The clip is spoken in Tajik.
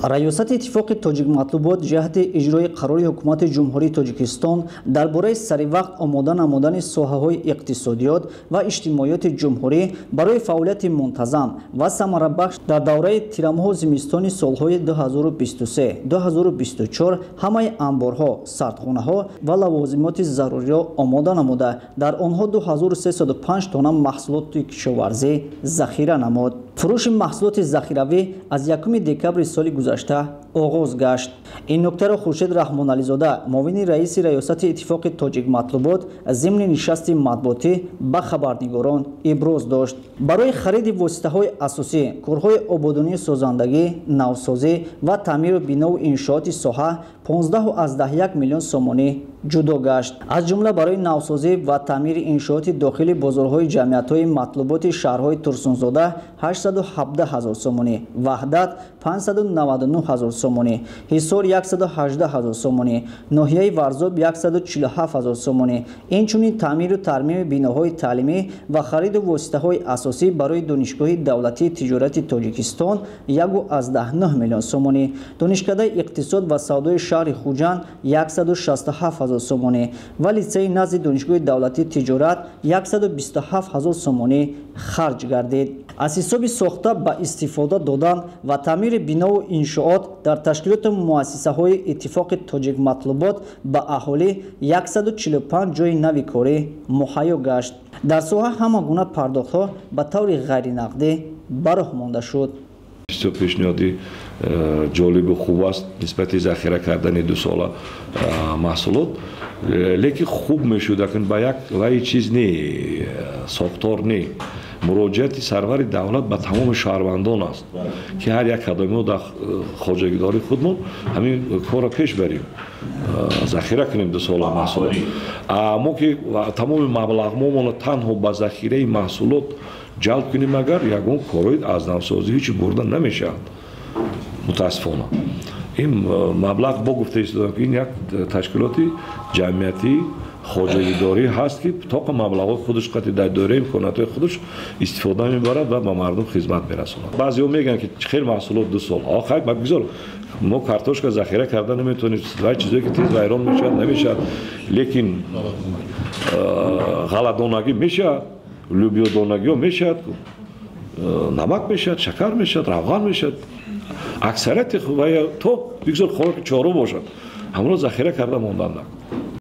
Раёсати Иттифоқи Тоҷикматлубот ҷиҳати иҷрои қарори Ҳукумати Ҷумҳурии Тоҷикистон дар бораи саривақт омода намудани соҳаҳои иқтисодиёт ва иҷтимоиёти ҷумҳурӣ барои фаъолияти мунтазам ва самарабахш дар давраи тирамоҳу зимистони солҳои 2023-2024 ҳамаи анборҳо, сардхонаҳо ва лавозимоти заруриро омода намуда, дар онҳо 2305 тонна маҳсулоти кишоварзӣ захира намуд. Фурӯши маҳсулоти захиравӣ аз 1 декабри соли гузашта оғоз гашт. Ин нуктаро Хуршед Раҳмонализода, муовини раиси Раёсати Иттифоқи Тоҷикматлубот, зимни нишасти матбуотӣ ба хабарнигорон иброз дошт. Барои хариди воситаҳои асосӣ, корҳои ободонию созандагӣ, навсозӣ ва таъмиру бинову иншооти соҳа 15,1 миллион сомонӣ ҷудо гашт. Аз ҷумла барои навсозӣ ва таъмири иншооти дохили бозорҳои ҷамъиятҳои матлуботи шаҳрҳои Турсунзода 817 ҳазор сомонӣ, Ваҳдат 599 ҳазор сомонӣ, Ҳисор 118 ҳазор сомонӣ, ноҳияи Варзоб 147 ҳазор сомонӣ, инчунин таъмиру тармими биноҳои таълимӣ ва хариду воситаҳои асосӣ барои Донишгоҳи давлатии тиҷорати Тоҷикистон 1,9 миллион сомонӣ, Донишкадаи иқтисод ва савдои шаҳри Хуҷанд 167 ҳазор сомонӣ ва литсейи назди Донишгоҳи давлатии тиҷорат 127 ҳазор сомонӣ харҷ гардид. Аз ҳисоби сохта ба истифода додан ва таъмири бинову иншоот дар ташкилоту муассисаҳои Иттифоқи Тоҷикматлубот ба аҳолӣ 145 ҷойи нави корӣ муҳайё гашт. Дар соҳа ҳама гуна пардохтҳо ба таври ғайринақдӣ ба роҳ монда шуд. Бисёр пешниҳоди ҷолибу хуб аст нисбати захира кардани дусола маҳсулот, лекин хуб мешуд, акн ба як вай чиз не, сохтор не. Муроҷиати сарвари давлат ба тамоми шаҳрвандон аст, ки ҳар як кадоми дар хоҷагидории худмон ҳамин корро пеш барем, захира кунем дусола маҳсулот. Мо ки тамоми маблағмомонро танҳо ба захираи маҳсулот ҷалб кунем, агар ягон корҳои аз навсозӣ ҳеҷ бурда намешавад. Мутаассифона ин маблағ бо гуфта истодам, ки ин як ташкилоти ҷамъиятӣ хоҷагидорӣ ҳаст, ки тоқа маблағҳои худаш қати дар доираи имкониятҳои худаш истифода мебарад ва ба мардум хизмат мерасонад. Баъзеҳо мегӯянд, ки хел маҳсулот 2 сол. Хай, бигзор, мо картошка захира карда наметавонем, вай чизое ки тез вайрон мешавад, намешавад, лекин ғалладонагӣ мешавад, лӯбиёдонагиҳо мешавад, намак мешавад, шакар мешавад, равған мешавад. Аксарияти то бигзор хӯроки чору бошад, ҳамонро захира карда мондан накун.